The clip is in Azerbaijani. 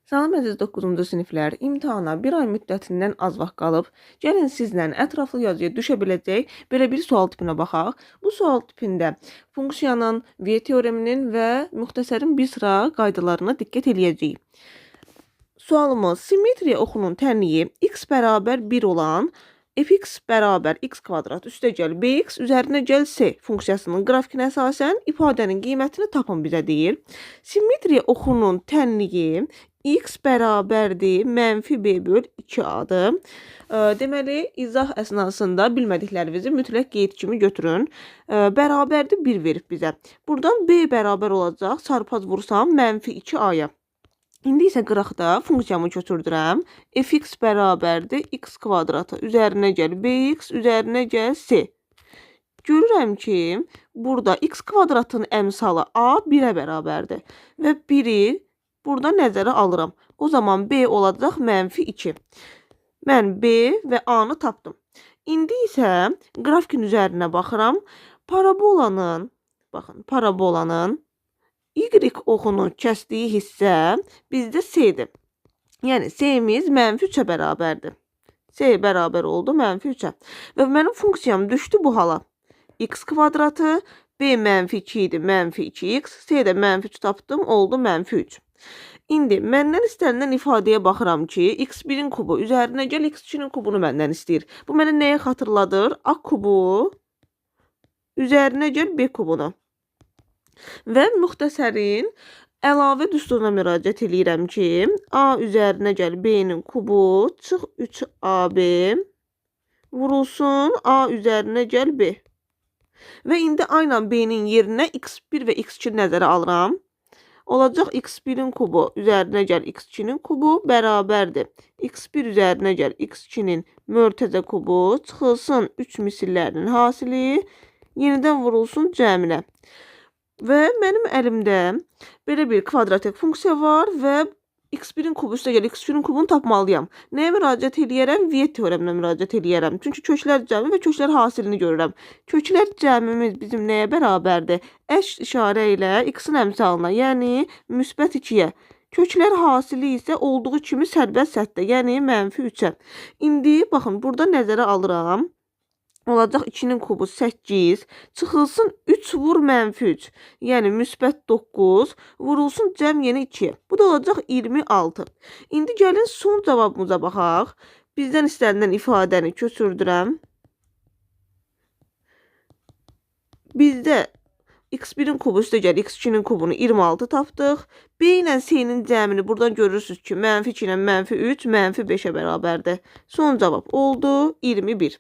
Salam əziz 9-cu siniflər, imtahana bir ay müddətindən az vaxt qalıb. Gəlin sizlə ətraflı yazıya düşə biləcək belə bir sual tipinə baxaq. Bu sual tipində funksiyanın, V teoreminin və müxtəsərin bir sıra qaydalarına diqqət eləyəcəyik. Sualımız simmetriya oxunun tənliyi x bərabər 1 olan fx bərabər x kvadrat üstəgəl bx üzərinə gəl c funksiyasının qrafikinə əsasən ifadənin qiymətini tapın bizə deyir. Simmetriya oxunun tənliyi x bərabərdir mənfi b böl 2a-dır. Deməli, izah əsnasında bilmədiklərinizi mütləq qeyd kimi götürün. Bərabərdir 1 verib bizə. Buradan b bərabər olacaq, çarpaz vursam mənfi 2a-ya. İndi isə qıraqda funksiyamı köçürdürəm. Fx bərabərdir x kvadratı üzərinə gəl bx üzərinə gəl c. Görürəm ki, burada x kvadratın əmsalı a 1-ə bərabərdir və 1-i burada nəzərə alıram. O zaman b olacaq mənfi 2. Mən b və a-nı tapdım. İndi isə qrafikin üzərinə baxıram. Parabolanın, baxın, parabolanın Y oxunu kəsdiyi hissə bizdə C-dir. Yəni C-miz mənfi 3-ə bərabərdir. C bərabər oldu mənfi 3-ə. Və mənim funksiyam düşdü bu hala. X kvadratı, B mənfi 2 idi, mənfi 2x, C də mənfi 3 tapdım, oldu mənfi 3. İndi məndən istənilən ifadəyə baxıram ki, x1-in kubu üzərinə gəl x2-nin kubunu məndən istəyir. Bu mənə nəyə xatırladır? A kubu üzərinə gəl B kubunu. Və müxtəsərin əlavə düsturuna müraciət eləyirəm ki, A üzərinə gəl B-nin kubu çıx 3AB vurulsun A üzərinə gəl B. Və indi A ilə B-nin yerinə x1 və x2 nəzərə alıram. Olacaq x1-in kubu üzərinə gəl x2-nin kubu bərabərdir. X1 üzərinə gəl x2-nin mörtəzə kubu çıxılsın 3 misillərinin hasili yenidən vurulsun cəminə. Və mənim əlimdə belə bir kvadratik funksiya var və x1-in kubu üstəgəl x2-nin kubunu tapmalıyam. Nəyə müraciət eləyərəm? Viet teoreminə müraciət eləyərəm. Çünki köklər cəmi və köklər hasilini görürəm. Köklər cəmimiz bizim nəyə bərabərdir? Əks işarə ilə x-in əmsalına, yəni müsbət 2-yə. Köklər hasili isə olduğu kimi sərbəst sətdə, yəni mənfi 3-ə. İndi baxın, burada nəzərə alıram. Olacaq 2-nin kubu 8, çıxılsın 3 vur mənfi 3, yəni müsbət 9, vurulsun cəm yenə 2. Bu da olacaq 26. İndi gəlin son cavabımıza baxaq. Bizdən istənilən ifadəni köçürdürəm. Bizdə x1-in kubu üstəgəl x2-nin kubunu 26 tapdıq. B ilə C-nin cəmini buradan görürsünüz ki, mənfi 2 ilə mənfi 3, mənfi 5-ə bərabərdir. Son cavab oldu 21.